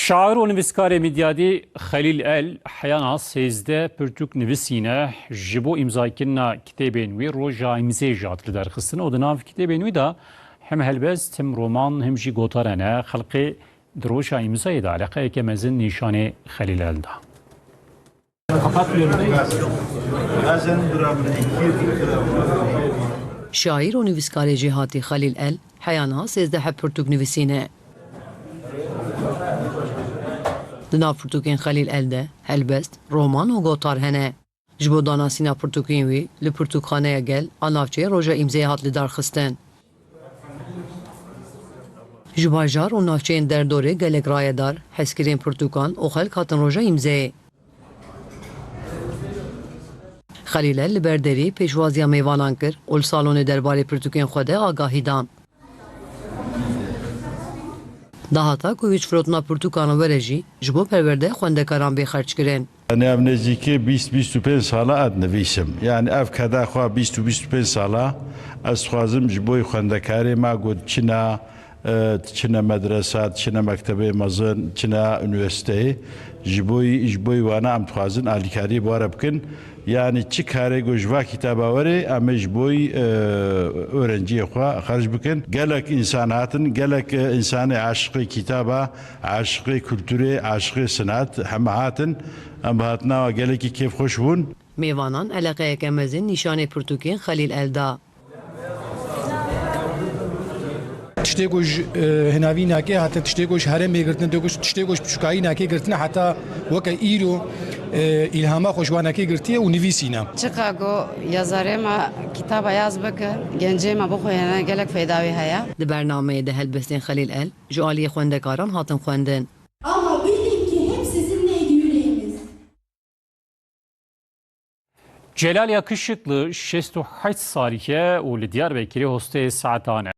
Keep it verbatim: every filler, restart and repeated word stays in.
Şair û nivîskarê Midyadî Xelîl El heyana sêzdeh pirtûk nivîsîne. Ji bo îmzakirina kitêbên wî roja îmzê jî hat lidarxistin û di nav kitêbên wî de hem helbest, hem roman, hem jî gotar hene. Xelkê di roja îmzayê de eleqeyeke mezin nîşanê Xelîl El da. Şaîr û nivîskarê jêhatî Xelîl El heya niha sêzdeh heb pirtûk nivîsîne. Di nav pirtûkên Xelîl El de helbest, roman û gotar hene. Ji bo danasîna pirtûkên wî li Pirtûkxaneya Gel a navçeyê roja îmzeyê hat lidarxistin. Ji bajar û navçeyên derdorê gelek rayedar, hezkirên pirtûkan û xelk hatin roja îmzeyê. Xelîl El li ber derî pêşwaziya mêvanan kir û li salonê derbarê pirtûkên xwe de agahî dan. Dahata ku wî ji firotina pirtûkan re were jî, ji bo perwerdeya xwendekaran bê xerckirin. Yanî ev nêzîkî bîst, bîst û pênc sala ez dinivîsim. Yanî ev keda xwe bîst û bîst û pênc sala ez dixwazim ji bo xwendekarê me, ku diçine, e, diçine medresa, diçine mektebê mezin, diçine unîversîteyê. Ji bo, ji bo wana em dixwazin alîkariyê bi we re bikin. Yanî çi karê ku ji va kitaba were, em ê ji bo, e, öğrenciyê xwe xerc bikin. Gelek însan hatin, gelek, e, însanê aşiqê kitaba, aşiqê kulturê, aşiqê sinat, heme hatin. Em bi hatina we gelekî kêfxweş bûn. Mêvanan eleqeyeke mezin nîşanê pirtûkên Xelîl El da. Tiştê ku ji, e, hinavî nake hate, tiştê ku ji herêmê girtine, tiştê ku, tiştê ku ji piçûkayî nake girtine, heta weke îro, e, îlhama xwe ji wa nake girtiye û nivîsîne. Çiqa ku yazarê me kitaba yaz bike, gencê me bixwîne, gelek feyda wî heye. Di bernameyê de helbestên Xelîl El ji aliyê xwendekaran hatin xwendin. Ama bilin ki hep sizinleydi yüreğimiz. Celal Yakışıklı şêst û heşt salî ye û li Diyarbekirê hosteyê saetan e.